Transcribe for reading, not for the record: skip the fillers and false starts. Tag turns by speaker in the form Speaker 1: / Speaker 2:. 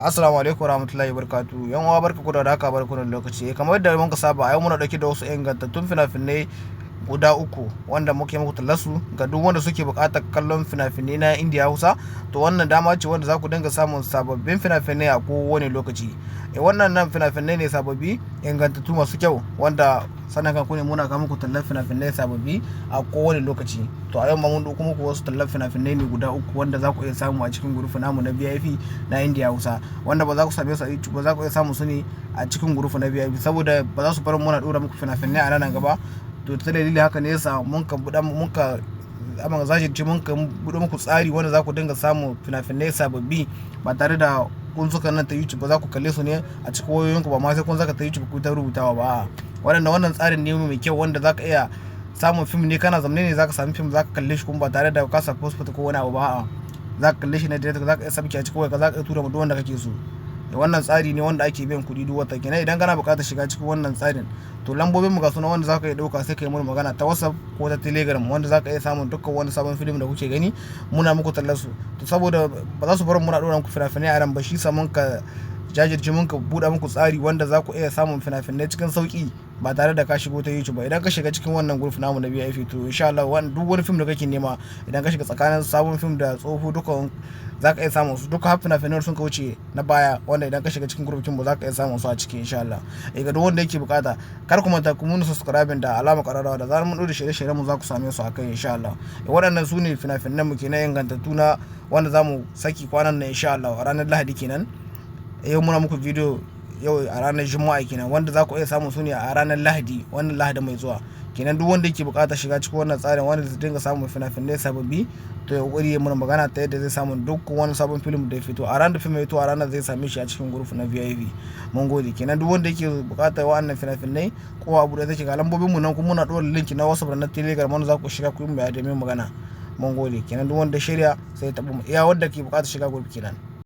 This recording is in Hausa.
Speaker 1: Assalamu alaikum warahmatullahi wabarakatuh. Yan uwa, barka ku da haka, barka da lokaci. Kamar yadda muka saba, a yau muna dauke da wasu ingantattun fina-finai guda uku wanda muke muku tallasu ga duk wanda suke buƙatar kallon fina-finai na Indiya Hausa. To, wannan dama ce wanda za ku dinga samun sababbin fina-finai a kowane lokaci. Wannan nan fina-finai ne sababbi, ingantattu, masu kyau, wanda sanan kan ku ne muna kawo muku tallar fina-finai sababbi a kowane lokaci. To, a yau ma mun ɗauko muku wasu tallar fina-finai ne guda uku wanda za ku iya samu a cikin group namu na VIP na Indiya Hausa, wanda ba za ku same su a YouTube ba. Za ku iya samu su ne a cikin group na VIP, saboda ba za su bar muna ɗora muku fina-finai a nan gaba. To, ta dalilin haka ne yasa mun ka buɗa, mun ka amma zajirce, mun ka buɗe muku tsari wanda za ku dinga samun fina-finai sababbi ba tare da kun suka nan ta YouTube ba. Za ku kalle su ne a cikin wayoyinku, ba ma sai kun saka ta YouTube ku ta rubutawa ba. Waɗanda wannan tsarin ne mai kyau wanda za ka iya samun fim ne kana zamne ne, za ka sami fim, za ka kalle shi kuma ba tare da ka sa passport ko wani abu ba. A'a, za ka kalle shi ne direct, za ka iya sabki a cikin wayarka, za ka iya tura ma duk wanda kake so. Wannan tsari ne wanda ake biyan kuɗi duk wata. Kenan idan kana buƙatar shiga cikin wannan tsarin, to lambobin mu ga suna wanda za ka iya ɗauka, sai ka yi mana magana ta WhatsApp ko ta Telegram, wanda za ka iya samun dukkan wani sabon film da kuke gani muna muku tallar su. To, saboda ba za su bar muna ɗora muku fina-finai a ran ba, shi sa mun ka jajirce, mun ka buɗe muku tsari wanda za ku iya samun fina-finai cikin sauƙi ba tare da ka shigo ta YouTube ba. Idan ka shiga cikin wannan group namu na VIP, to insha Allah duk wani film da kake nema, idan ka shiga, tsakanin sabon film da tsoho, duka za ka iya samun su, duka har fina-finan sun ka wuce na baya, wanda idan ka shiga cikin group mu za ka iya samun su a ciki insha Allah. Ga duk wanda yake bukata, kar ku manta ku muna subscribing da alamar kararrawa. Da zarar mun ɗora shirye-shiryen mu, za ku same su akai insha Allah. Waɗannan su ne fina-finan mu kenan ingantattu na wanda za mu saki kwanan nan insha Allah a ranar Lahadi kenan. Yau muna muku video yau a ranar Juma'a kenan, wanda za ku iya samun su ne a ranar Lahadi, wannan Lahadi mai zuwa kenan. Duk wanda yake bukatar shiga cikin wannan tsarin wanda zai dinga samun fina-finai sababbi, to ya kokari ya muna magana ta yadda zai samu duk wani sabon film da ya fito. A ranar da film ya fito, a ranar zai same shi a cikin group na VIP. Mun gode. Kenan duk wanda yake bukatar wa'annan fina-finai, ko abu da take, ga lambobin mu nan, kuma muna ɗora link na WhatsApp da na Telegram wanda za ku shiga ku yi mai magana. Mun gode. Kenan duk wanda shirya sai ya taɓa mu, iya wanda ke bukatar shiga group kenan.